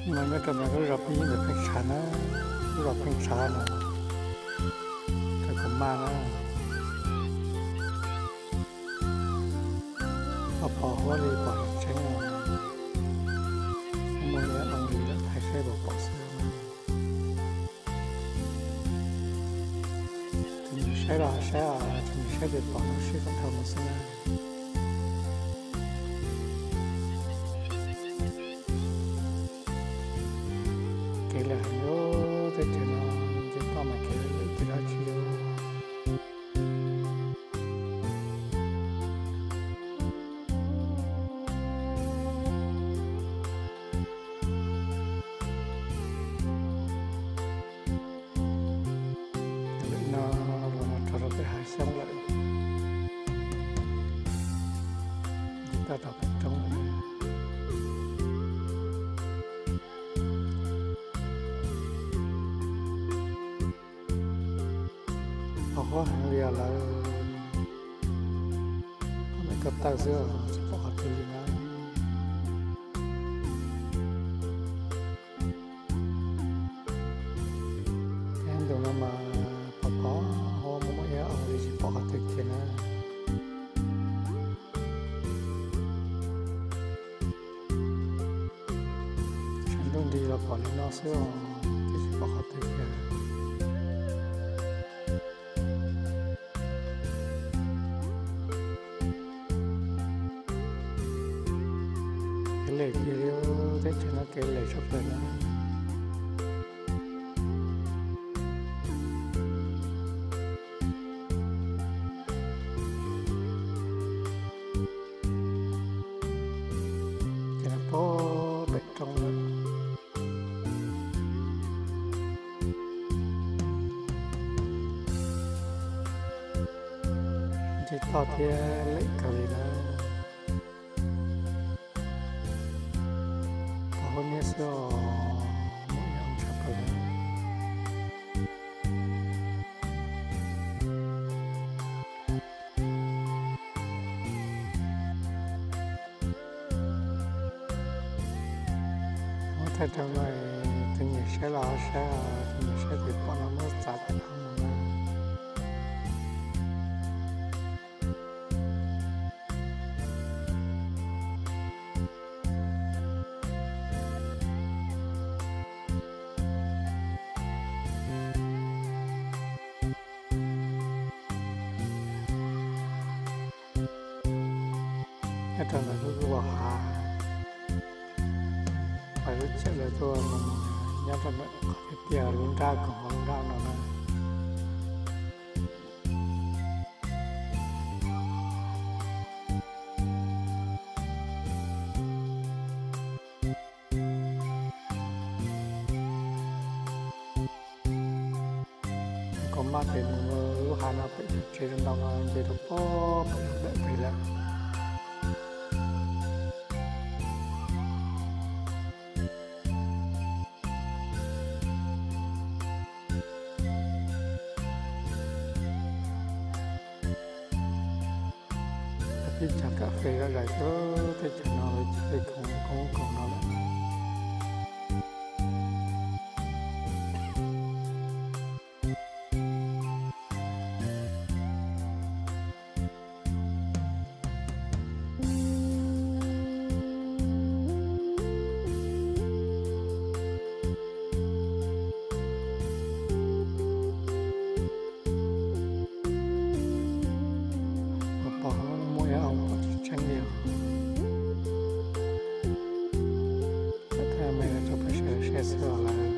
No nyob rau ntawm lub zos Pheej Ib ntawm Pheej Tshav na, lub zos Pheej Tshav no, rau kuv maj na. Pom pom huab li pom tseeb tseeb os. Muaj ib oo li lawm, thaij saib puas pom xwb. Tus nyiam saib los saib os, tus nyiam saib ces pom no sib koom dhau mus xwb na. Kev lawm heev li, teb chaws no nce toj mas kev lawm ces dab tsi li. Lawm no los mus rau pem hav xyoob lawm, toj rau pem roob lawm. Pom huab heev li os lawv, pom ntawm ko taw xwb tsis pom qhov twg li na. Ntu no mas pom pom huab, muaj muaj ib oo li tsis pom qhov twg kiag na. Tshav ntuj nti los pom li no xwb os, twb tsis pom qhov twg kiag. Kev lem kiag li, teb chaws no kev lem tshaj plaws na. Ces no pem roob lawm. Nce toj thiab lem kawg li na. Pom huab niab xwb os, muaj ib oo tshaj plaws. Muab thaij rau no, tus nyiam saib los saib, tus nyiam saib ces pom no muab txav kom dhau mus na. Nyob rau ntawm lub luaj hav, pais lub txhia lawv tuaj mus nyob rau ntawm qhov tiaj tiaj lub nrab koog hauv lub nrab no na. Kuv maj ces mus lub hav no pem tsev ntoo no nce rau pem dawm pem lawm. Peb cog kas fes zom zaws xwb, teb chaws no lawv cog tej koog koog koog no lawm. Pom pom muaj ib oo pom tseeb tseeb li os. Thaij me rau peb sawv daws saib xwb os lawv.